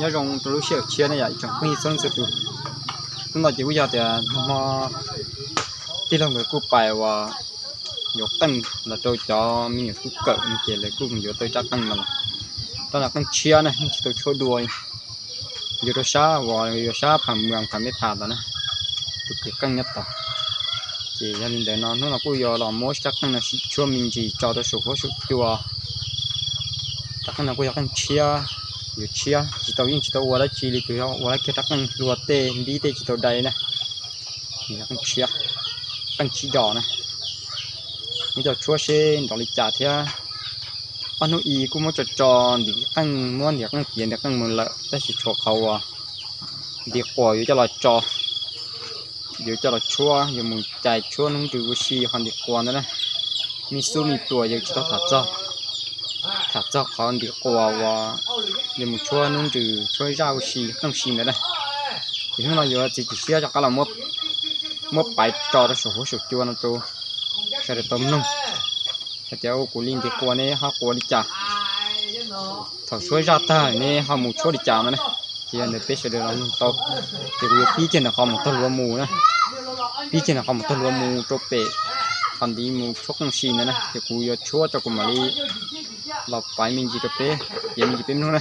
Nyob zoo rau lub sij hawm tshiab ne yom, ib tsoom phooj ywg txhua leej txhua tus. Hnub no ces kuj yog tias nag hmo tij laug nkawd kuj pais uas yuav qeej los rau cov me nyuam tub kawm no ces lawv kuj mus yuav tau rab qeej no los. Rab no qeej tshiab na, yeej tsis tau tshuab dua. Yuav rau sab uas yuav sab Pham Mwas Pham Mej Pham ntawd na, tus kwv qeej nyob tod. Ces yog li ntawd no hnub no kuj yuav los muab rab qeej no sib tshuab me ntsis tso rau saum huab saum cua. Rab qeej no kuj yog qeej tshiab, yuav tshiab tsis tau, yeej tsis tau ua dab tsi li, tsuas yog ua kiag rab qeej hlua tej npib tej tsis tau dai na. Yog qeej tshiab, qeej tsib dos na. Muab coj tshuab seb nrov li cas thiab. Ob hnub i kuj muab tso tso ntiv qeej, muab ntiv qeej piav ntiv qeej mus lawm, tab sis tshuav qhov uas ntiv quas yuav coj los tso, yuav coj los tshuab, yuav mus cais tshuab hnub nrws ua si qhov ntiv quas ntawd na. Me xub me pluas yus tsis tau tham txog, tham txog qhov ntiv quas uas yuav mus tshuab hnub nrws tshuab zaj ua si qeej si ntawd na. Ces hnub no yuav txiav txim siab rov qab los muab pais tso rau saum huab saum cua no rau sawv daws tau mloog hais tias ua kuv li ntiv quas ne ho quas li cas, thaum tshuab zaj tag ne ho mus tshuab li cas no na. Ces yog ntawd peb sawv daws los mloog tau. Ces kuv yuav pib kiag ntawm qhov mus tag luav mus na, pib kiag ntawm qhov mus tag luav mus rau pem qhov ntiv mus tshuab qeej si ntawd na, ces kuv yuav tshuab tso kuv mam li los pais me ntsis rau peb, piav me ntsis peb mloog na.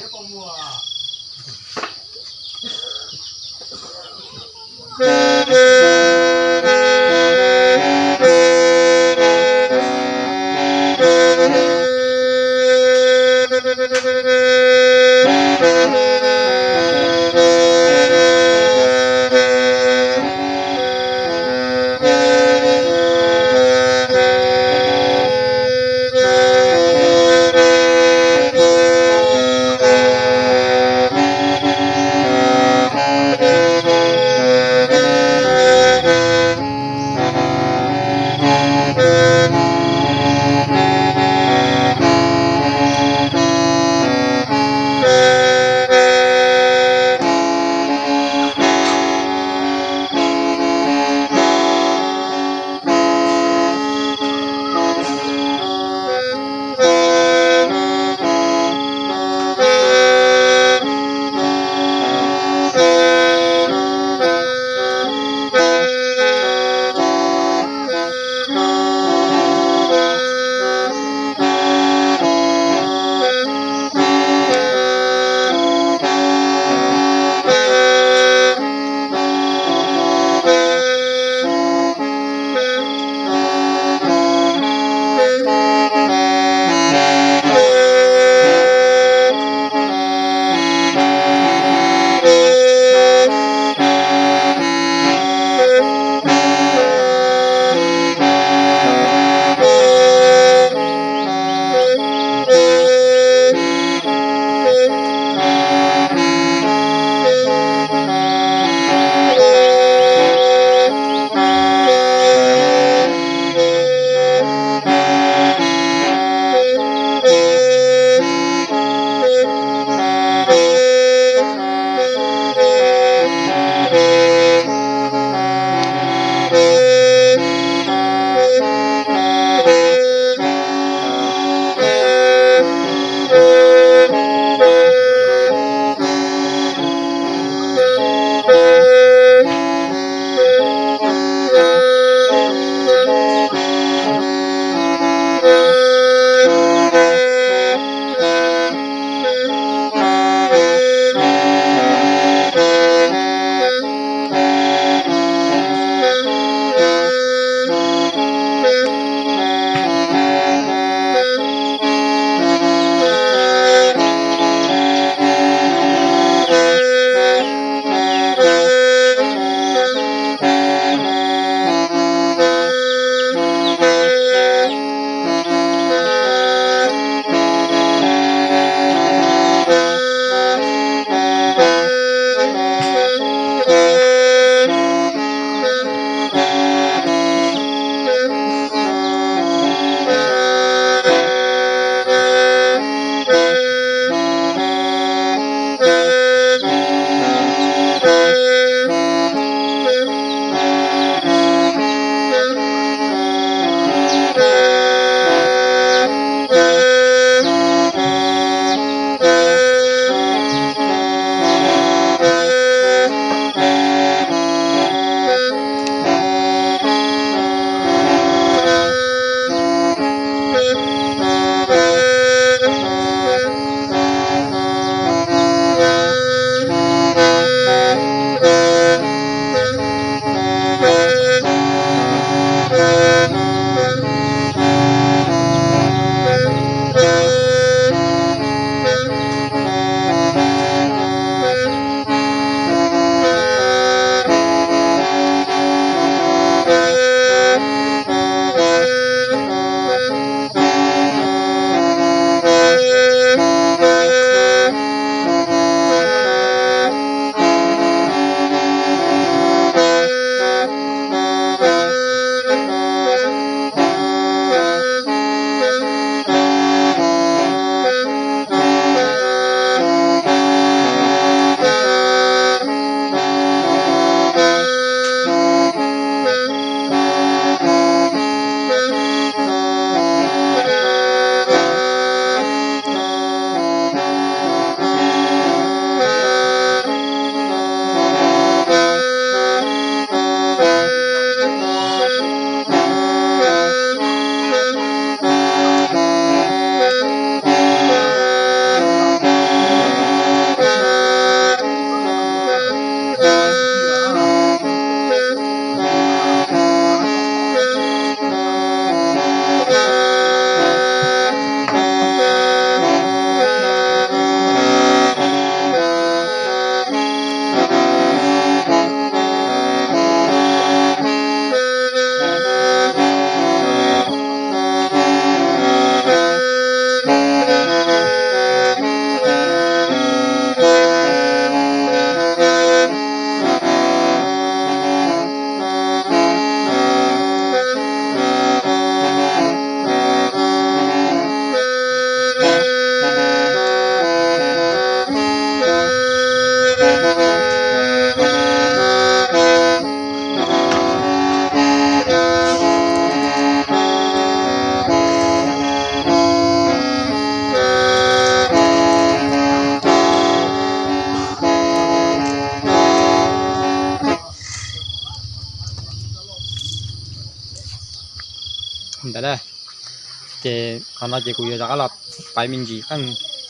Ces qhov no ces kuv yuav rov qab los paiv me ntsis qeej,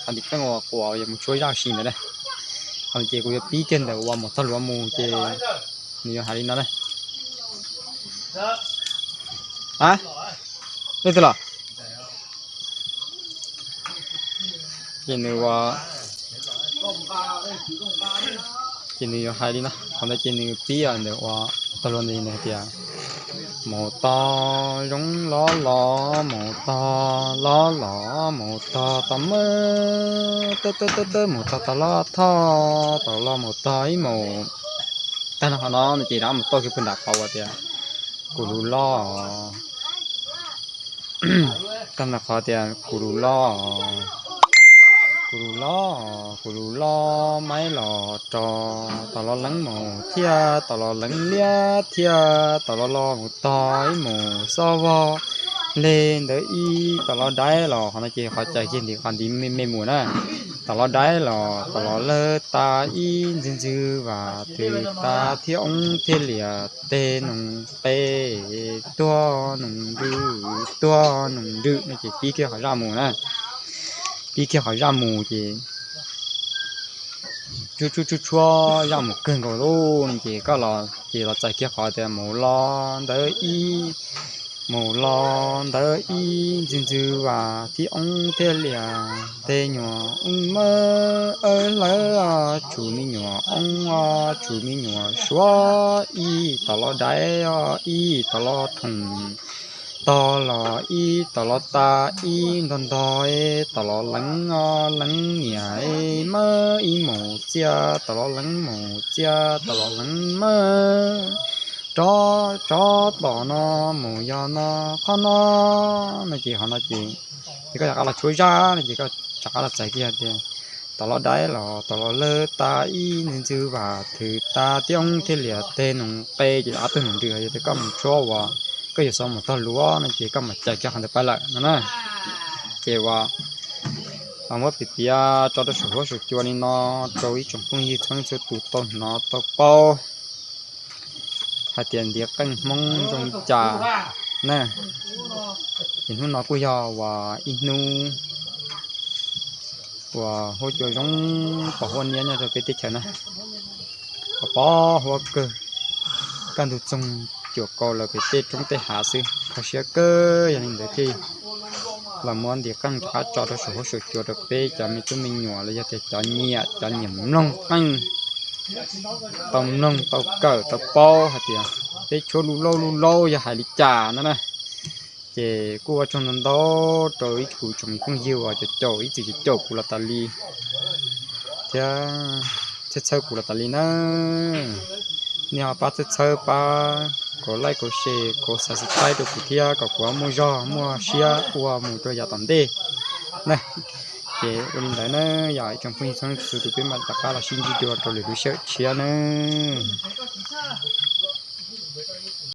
qhov ntawm qeej uas quas yuav mus tshuab zaj si ntawd na. Qhov no ces kuv yuav pib kiag ntawm uas mus txog luav mus ces nws yuav hais li no na. A, leej twg los? Ces nws ua, ces nws yuav hais li no, qhov ntawd ces nws pib ntawm uas tog luag ntawd hais tias, mus tog zoo los los, mus tog los los, mus tog tau mab, tawb tawb tawb tawb, mus tog tau los thoj, tau los mus tog ib mus. Tag nrho qhov no no ces rov mus tau kiag pw nram qhov uas tias, kuv lus loj. Tag nrho qhov tias kuv lus loj, kuv lus loj, kuv lus loj, maib los rog, tau los leev mus thiab, tau los leev liab thiab, tau los los mus tog ib mus xob vog. Li ntawd ib tau los daiv los, qhov no ces qhov cais kiag ntiv qhov ntiv me me mus na. Tau los daiv los, tau los lawg tas ib ntxwg ntxwg vas thwv tas thiab oob thiab lias teg noog qe tuag noog nrw, tuag noog nrw no ces pib kiag qhov zaj mus na. Pib kiag qhov zaj mus ces tshuab tshuab tshuab tshuab zaj mus kawg nkaus lawm no ces koj los ces los txais kiag qhov tias mus los ntawd ib, mus los ntawd ib ntxwg ntxwg vas thiab oob thiab lias teg nyuam oob mab, awb hlawv tsum me nyuam oob, tsum me nyuam suav ib tau los daiv ib tau los thoom, tog los ib tau los tas ib ntog ntog, tau los leev leev niam mab ib mus txiaj, tau los leev mus txiaj, tau los leev mab, tsov tsov tom no mus yog no qhov no no ces qhov no ces, ces koj rov qab los tshuab zaj no ces koj rov qab los txais kiag tias, tau los daiv los, tau los lawg tas ib ntxwg ntxwg vas thwv tas thiab oob thiab lias teg noog qe ces ob tug noog nrw. Yog tias koj mus tshuab uas koj yuav xav mus tog luav no ces koj mam cais kiag qhov ntawd pab lawm no na. Ces uas muab piav piav tso rau saum huab saum cua li no rau ib tsoom phooj ywg txhua leej txhua tus tau hnov tau paub hais tias ntiav qeej Hmoob zoo li cas na. Ces hnub no kuj yog uas ib hnub uas huab cua zoo pom huab niab nyob rau peb teb chaws na. Pom pom huab kawg, kaj ntug txoog cuam kaus lawm pem tej roob tej hav xwb, kho siab kawg. Yog li ntawd thiaj los muab ntiav qeej rov qab tso rau saum huab saum cua rau peb cov me tub me nyuam los yog tias cov nyiam, cov nyiam mloog qeej tau mloog tau kawm tau paub hais tias peb tshuab lub laub lub laub yog hais li cas no na. Ces kuj ua tsaug ntau ntau rau ib kuv tsoom phooj ywg uas caum caum ib txwm caum kuv los tas li thiab txhawb txhawb kuv los tas li na. Nej ho pab txhawb txhawb pab kauv like kauv share kauv subscribe rau kuv thiab kom kuv muaj zog muaj siab ua mus rau yav tom ntej na. Ces ua li ntawd na, yog ib tsoom phooj ywg txhua leej txhua tus peb mam rov qab los sib ntsib dua rau lwm lub sij hawm tshiab na.